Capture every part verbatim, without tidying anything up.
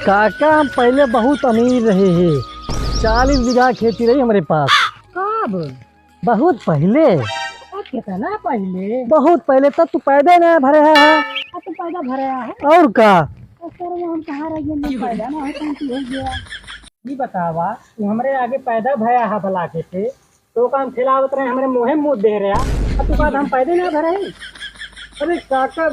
काका, हम पहिले बहुत अमीर रहे हैं, चालीस बीघा खेती रही हमरे पास। कब? बहुत पहिले। ओ, कितना पहिले? बहुत पहिले, तब तू पैदा ना भरे हा। अब तू पैदा भरे हा? और का? तो सर, वो हम कहाँ रह गए, पैदा ना हो, कौन चीज हो गया? ई बतावा, तू हमरे आगे पैदा भया हा बला के थे, तो काम खिलावत रहे, हमरे मुँहे मुँह दे रहे, अब तू बात हम पैदा ना भरे। अरे काका,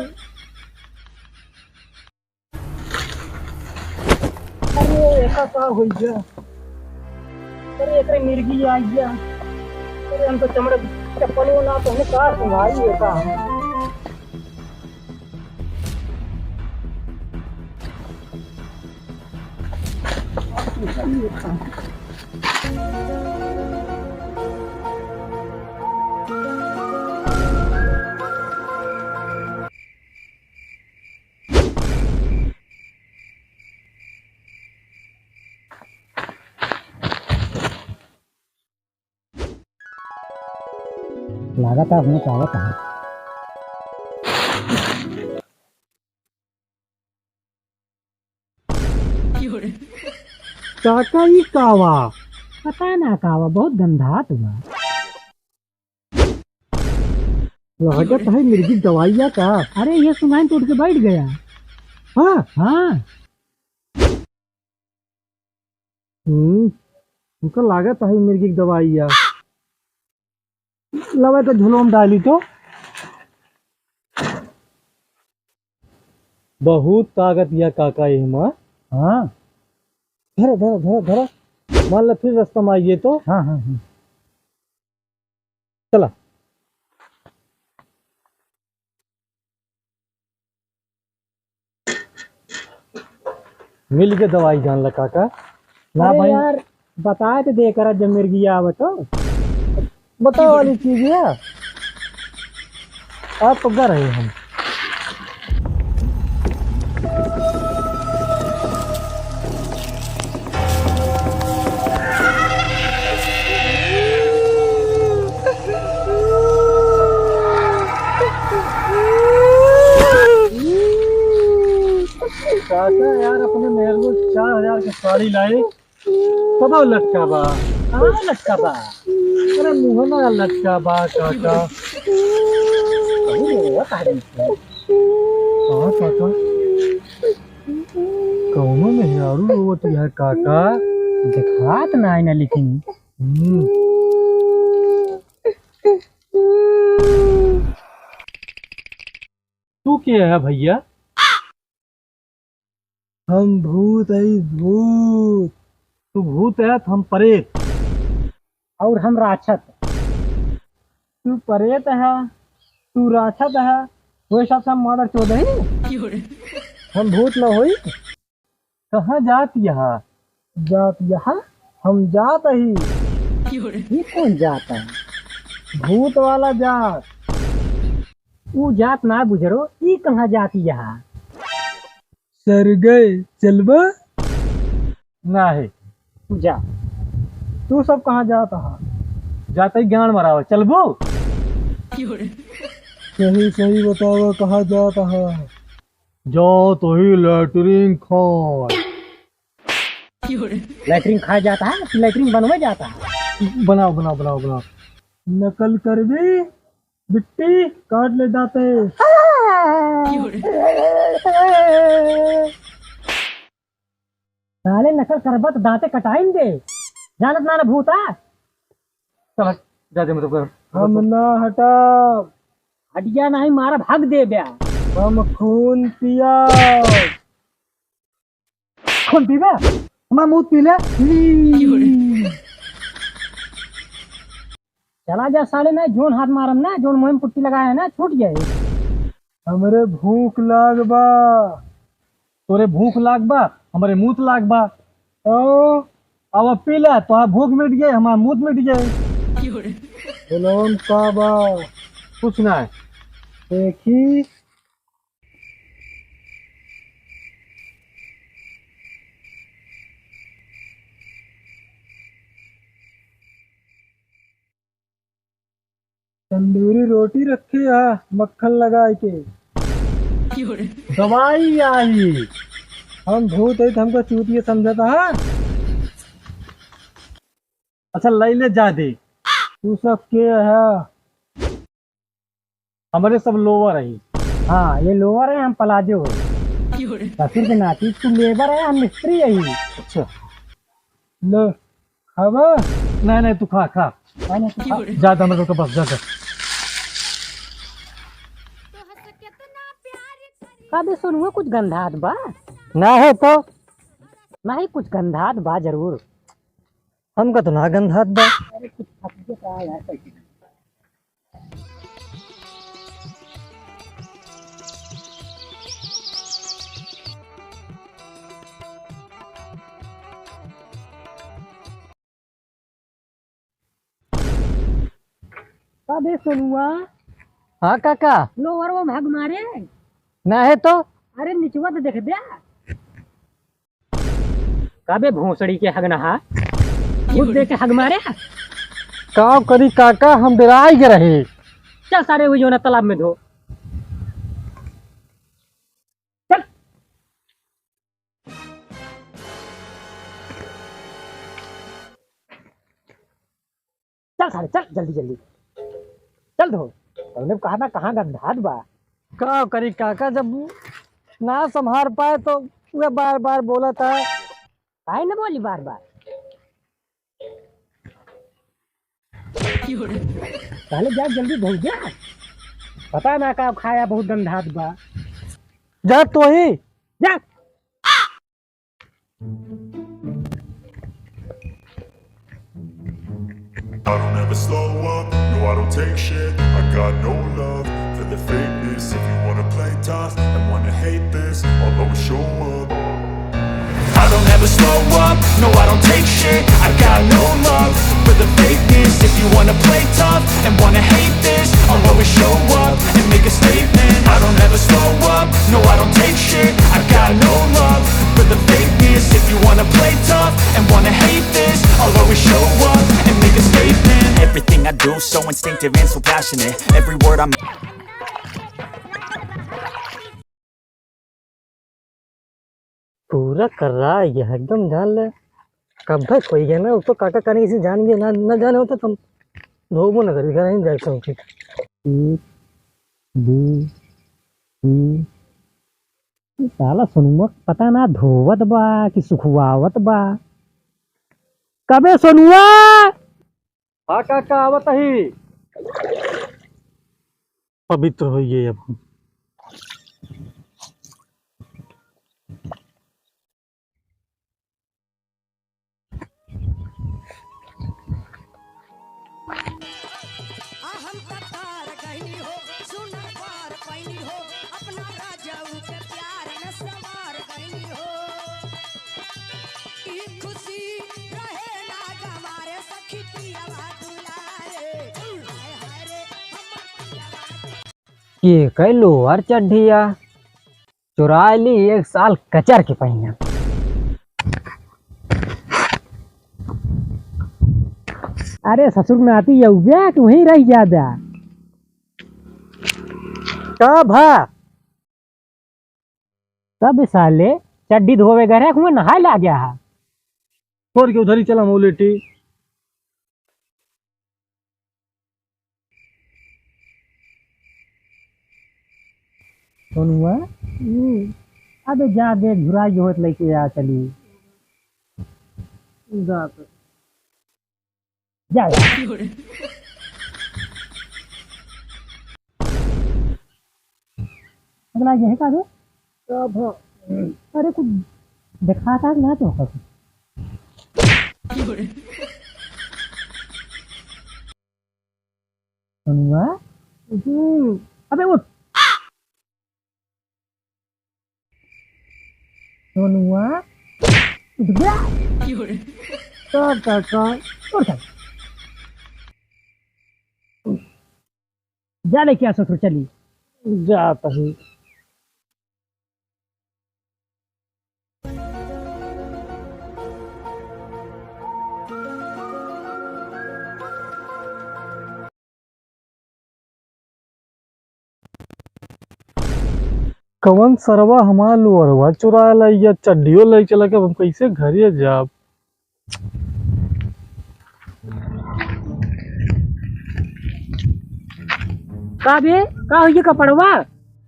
अरे, एका का होई गया? अरे, एकरे मिर्गी आई गया। अरे, हम तो चमड़े चप्पलो ना पहने, का सुनाई एका हम? लागत है, हुआ आवत है। काका, ई का वा? पता ना का वा, बहुत गंधात बा। लागत है मिर्गी दवाई या का? अरे, ये सुनाई तो उठ के बैठ गया। हाँ? हाँ। हम्म, हमका लागत है मिर्गी के दवाई या। लवे तो झोलो में डाली तो। बहुत ताकत या काका एहमा। हाँ। धरा, धरा, धरा, धरा। मान ला फिर रास्ता में आइए तो। हाँ, हाँ, हाँ। चला। मिल के दवाई जान ला काका। ना अरे भाई। यार, बताए तो दे करा जब मिर्गिया आवे तो। बताओ वाली चीज है। आप तो घर है हम। काका यार, अपने मेहर को चार हजार के साड़ी लाए, कबो लटका बा, कहाँ लटका बा? अरे मुँह में लटका बा काका। अरे वो तारीफ है। हाँ काका, कौनो मेहरारू रोवत है काका। देखात ना है ना लेकिन। हम्म। तू के है भैया? हम भूत हई, भूत। तू भूत है, हम प्रेत। और हम राक्षस। तू प्रेत है, तू राक्षस है, वही हिसाब से हम मादर चोद हई। हम भूत ना होई। कहाँ जात यहाँ? जात यहाँ? हम जात ही। ये कौन जात है? भूत वाला जात। ऊ जात ना बुझरो, ई कहाँ जात यहाँ? सर गए, चलबा? ना है। तू जा। तू सब कहाँ जात हा? जात ही गांड मरावे, चलबू? सही सही बतावा, कहाँ जात हा? जात ही लैट्रिन खाए। लैट्रिन खाए जात हा कि लैट्रिन बनवे जात हा? बनाओ, बनाओ, बनाओ, बनाओ। नकल करबी? बिट्टी, काट ले दांते। साले नकल करबा तो दांते कटाइन दे। जानत ना ना भूता। चल, जा दे, मतलब, हम ना हटा। हटिया नहीं, मारा भाग दे ब्या। हम खून पिया। खून पीबे? हमार मूत पी ले। चला जा साले ना, जोन हाथ मारम ना, जोन मुँह में पुट्टी लगाए है ना, छूट जाए। हमरे भूख लाग बा। तोरे भूख लाग बा, हमरे मूत लाग बा। ओ, अब पी ले, तोहार भूख मिट गई, हमार मूत मिट गई। बोलम का बा? कुछ ना है। देखी। तंदूरी रोटी रखे है मक्खन लगाए के। दवाई आई। हम भूत है तो हमको चूतिया समझता है। अच्छा, लई ले जा दे। तू सब के है? हमरे सब लोवर है। हाँ, ये लोवर है, हम प्लाजो है। ससुर के नाती, तू लेबर है, हम मिस्त्री है। अच्छा। लो, खाबा? नहीं, नहीं, तू खा, खा। नहीं, नहीं, तू खा। जा, जा, हमरे को बस, जा, जा। का बे सोनुआ, कुछ गंधात बा? ना है तो। नहीं, कुछ गंधात बा जरूर। हमका तो ना गंधात बा। अरे कुछ फंस गया का यार, कैसे? का बे सोनुआ? हाँ काका। लोवरवा में हग मारे? ना है तो। अरे निचवा तो देख दे। का बे भोसड़ी के हगनहा, खुद दे के हग मारे। का करी काका, हम डेराई के रही। चल सारे वही जो ना तालाब में धो। चल। चल सारे, चल, जल्दी, जल्दी। चल धो। तूने कहा ना, कहाँ गंधात बा? का करी काका, जब ना संभार पाए तो वह बार बार बोला था। काहे न बोली बार बार? पहले जा, जल्दी धो जा। पता ना का खाया, बहुत गंधात बा। जा तो ही। जा। I don't ever slow up, no, I don't take shit. I got no love for the fakeness. If you wanna play tough and wanna hate this, I'll always show up. I don't ever slow up, no, I don't take shit. I got no love for the fakeness. If you wanna play tough and wanna hate this, I'll always show up and make a statement. I don't ever slow up, no, I don't take shit. I got no love for the fakeness. If you wanna play tough and wanna hate this, I'll always show up and make a statement. Everything I do so instinctive and so passionate. Every word I'm पूरा कर रहा है ये, एकदम जान ले। कब है कोई गया ना, वो तो काका करने किसी जान गया ना, ना जाने होता तो हम धोबो ना करी, घर ही जाए तो। एक, दो, तीन। ये साला सोनुआ पता ना धोवत बा कि सुखवावत बा। कबे सोनुआ? हाँ काका, आवत ही। पवित्र होइए अब। आ हम कतार गइनी हो, सुन पार पैनी हो, अपना राजाऊ के प्यार में सवार गइनी हो। ई खुशी रहे ना गमारे, सखी पियावा दुलारे। हाय हाय रे, हमर पियावा। ये कई लोअर चड्ढिया चुराय ली, एक साल कचर के पहिना। अरे ससुर नाती यउबे कि वहीं रह जाबे। का भा? तब साले चड्डी धोवे गए रहे, कुएं नहाए ला गया है। छोड़ के उधर ही चला मऊ लेटी। सोनुआ, हम्म। अबे जा दे, घुराई जो होत लेके आ चली। जा तो। जा, जा। अगला ये है का बे? अरे कुछ दिखाता ना तो कुछ। सोनुआ? हम्म। अबे उठ। सोनुआ? उठ गया? का, का, का? उठ गया। जा लेके आ ससुर, चली। जात ही। कवन सरवा हमार लोअरवा चुरा लइ गया, चड्डियो लइ चला के, अब हम कैसे घरे जाब? का बे, का होइए कपड़वा?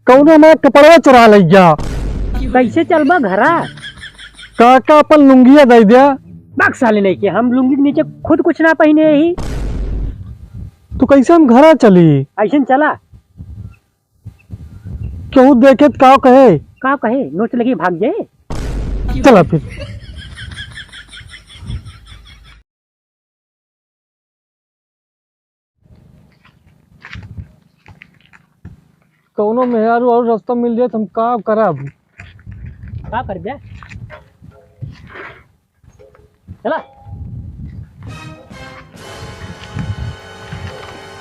कौनो हमार कपड़वा चुरा लइ गया। कैसे चलबा घरा? काका अपन लुंगिया दइ द्या। बक साले नहीं के, हम लुंगी के नीचे खुद कुछ ना पहिने ही। तो कैसे हम घरा चली? ऐसे चला। केहू देखे त का कहे? का कहे? नोच लगी भाग जाए। चला फिर। कौनो मेहरारू और रास्ता मिल जाए त हम का करब? का करबे? चला।